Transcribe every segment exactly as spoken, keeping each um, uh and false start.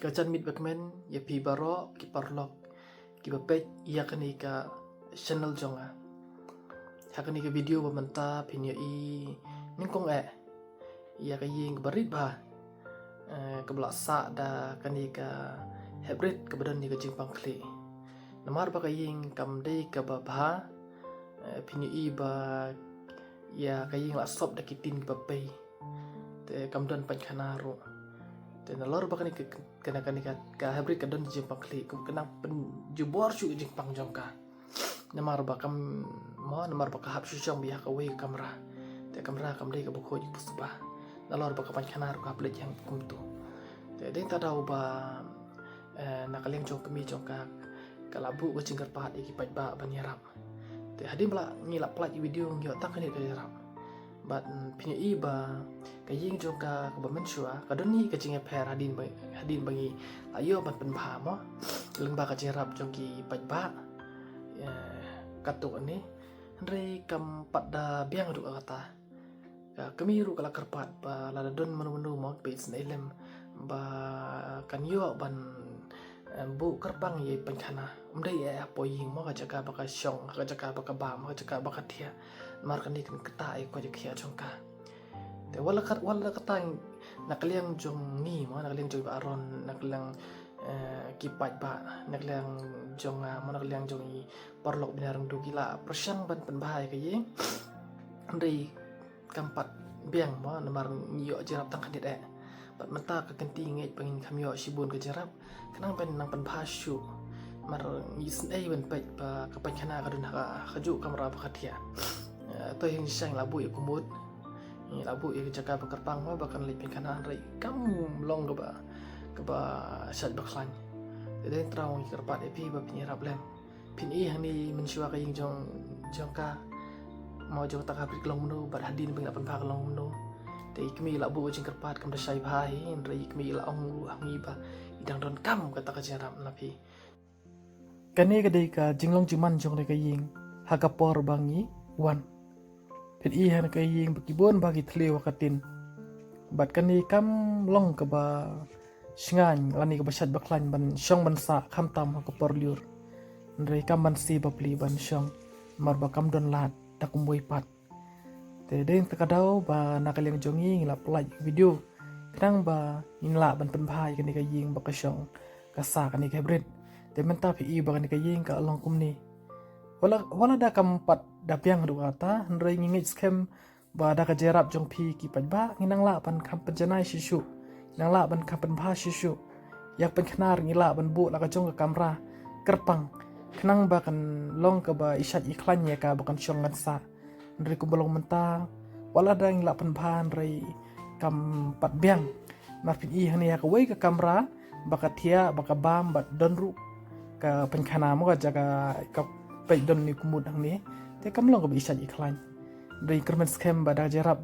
Ka janmiet ba kmen ïa phi baroh ki paralok kiba peit ïa kane ka channel jong nga. Ha kane ka video ba mynta phin ïohi nyngkong eh ïa ka ïing kaba rit bha, eh, kaba la sah da kane ka hybrid kaba don ïa ka jingpang khlieh. Namar ba ka ïing kam dei kaba bha, eh, phin ïohi ba ïa ka ïing la sop da ki tin kiba pei. Te kam don painkhana ruh. Te nalor ba kane ka, kane, kane ka, ka hybrid ka don jingpang khlieh, ka nang pynjubor shuh jingpang jong ka. Namar ba kam, mo, namar ba ka hap shu shong beit ha kawei ka kamra. Te kamra kam dei kaba khuid kaba suba. Nalor ba ka painkhana ruh ka hap leit ïa kumtu. Te dei ta daw ba, eh, na ka liang jong kmie jong ka, ka la buh ka jingkyrpad ïa ki paidbah ban ïarap. Te hadien ba la ngi la pynlait video ngi ïoh tang kane ka jingïarap. Bad, mm, phin ïohi ba ka ïing jong ka kaba mynshuwa ka don hi ka jingïapher hadien ba, hadien ba ngi la ïoh ban pynbha mo lyngba ka jingïarap jong ki paidbah. Eh, katto katne. Hynrei kam pat da biang haduh katta. Ka kmie ruh ka la kyrpad ba lada don mano mano mo ba isynei lem ba kan ïoh ban, eh, buh kyrpang ïa i painkhana. Ym dei eh hapoh ïing mo, ka jaka ba ka shong, ka jaka ba ka bam, ka jaka ba ka thiah. Namar kane kan ktah ïa ka jingkhiah jong ka. Te wat la kat, wat la katta na ka liang jong ngi mo, na ka liang jong i Bah Aaron, na ka liang, eh, ki paidbah, na ka liang jong nga mo, na ka liang jong i paralok Bina Rengdu ki la pyrshang ban pynbha ïa ka ïing. Hynrei kam pat biang mo, namar ngi ïoh jingïarap tang khyndiat eh. Bad mynta ka kynti ngeit ba ngin kham ïoh shibun ka jingïarap. Khnang ban nang pynbha shuh. Namar ngi isynei ban peit ba ka painkhana ka don ha ka, ha kajuh kamra ba ka thiah. Eh, to ïa ngi shang la buh ïa kumut. Ngi la buh ïa ka jaka ba kyrpang mo ba kan leit painkhana, hynrei kam long kaba, kaba shait ba khlaiñ. Te dei tang ngi kyrpad ïa phi ba phin ïarap lem. Phin i hangne mynshuwa ka ïing jong, jong ka. Mo jong kata ka hybrid ka long kumno, bad hadien ba ngi la pynbha ka long kumno. Te i kmie la buh ka jingkyrpad kam da shai bha hi, hynrei i kmie la ong ruh ha ngi ba i dang donkam kata ka jingïarap na phi. Kane ka dei ka jinglong jingman jong kane ka ïing ha ka por ba ngi wan. Phin i ha kane ka ïing ba ki bun bha ki thliew ha ka tin. Bad kane kam long kaba shngaiñ lane kaba shait ba khlaiñ ban shong ban sah khamtam ha ka por lyiur. Hynrei kam ban siew bapli ban shong namar ba kam don lad da kumwei pat. Te dei ta ka daw ba na ka liang jong ngi ngi la pynlait video khnang ba ngin lah ban pynbha ïa kane ka ïing ba ka shong ka sah kane ka hybrid. Te mynta phi i ba kane ka ïing ka long kumne. Wat la, wat la da kam pat da biang haduh katta, hynrei ngi ngeit skhem ba da ka jingïarap jong phi ki paidbah ngin nang lah ban kham pynjanai shuh shuh, ngin nang lah ban kham pynbha shuh shuh. Ïa ka painkhana ngi lah ban buh la ka jong ka kamra kyrpang khnang ba kan long kaba i shait i khlaiñ ïa ka ba kan shong kan sah. Hynrei kumba long mynta wat la da ngi la pynbha hynrei kam pat biang. Namar phin i hangne ha kawei ka kamra ba ka thiah ba ka bam bad don ruh ka painkhana mo, ka jaka ka peit don ne kumut hangne. Te kam long kaba i shait i khlaiñ. Hynrei kyrmen skhem ba da ka jingïarap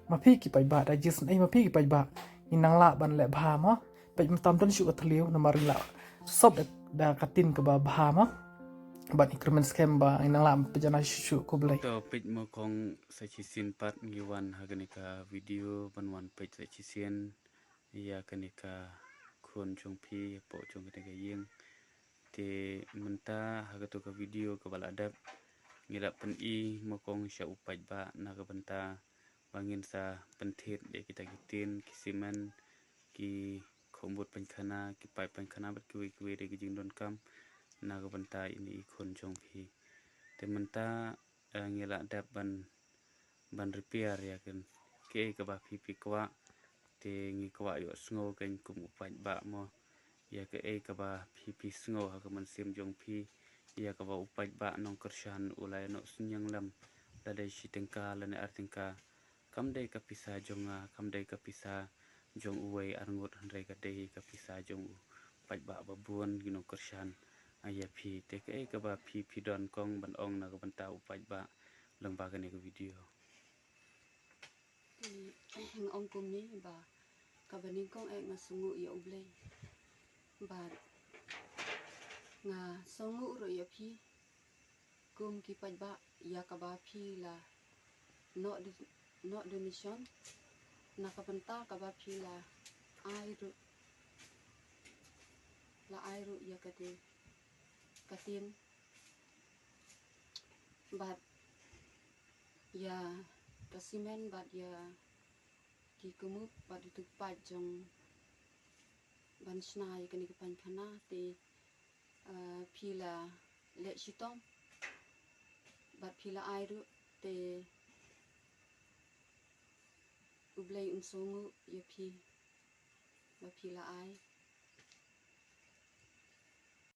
ma phi ki paidbah, da ka jingisynei ma phi ki paidbah, ngin nang lah ban leh bha mo. Peit mynta ym don shuh ka thliew namar ngi la sop da ka tin kaba bha mo. Bad ngi kyrmen skhem ba ngin nang lah pynjanai shuh shuh. Khublei. To peit mo khong, sa shisien pat ngi wan ha kane ka video ban wan peit sa shisien ïa kane ka khun jong phi hapoh jong kane ka ïing. Te mynta ha kato ka video kaba la dep ngi la pyni mo khong sha u paidbah na ka bynta ba ngin sa pynthied ïa kita ki tin, ki simen, ki khongbut painkhana, ki paip painkhana bad kiwei kiwei de ki jingdonkam na ka bynta ine i khun jong phi. Te mynta, eh, ngi la dep ban, ban repair ïa kin. Kaei kaba phi phi kwah te ngi kwah ïohsngew kein kum u paidbah mo. Ïa kaei kaba phi phi sngew ha ka mynsiem jong phi ïa kaba u paidbah nongkyrshan u la ïanoh synñiang lem, la dei shi tyngka lane ar tyngka. Kam dei ka pisa jong nga, kam dei ka pisa jong uwei arngut, hynrei ka dei ka pisa jong u paidbah ba bun ki nongkyrshan ïa phi. Te kaei kaba phi phi don khong ban ong na ka bynta u paidbah lyngba kane ka video? Nga ong kumne ba kaba nyngkong eh nga sngewnguh ïa U Blei. Bad nga sngewnguh ruh ïa phi kum ki paidbah ïa kaba phi la noh di-, noh donation na ka bynta kaba phi la ai ruh la ai ruh ïa kata ka tin bad ïa ka simen bad ïa ki kmup bad ïa utu u paip jong ban shna ïa kane ka painkhana te, ah, phi la leh shitom bad phi la ai ruh te U Blei un sngewnguh ïa phi ba phi la ai.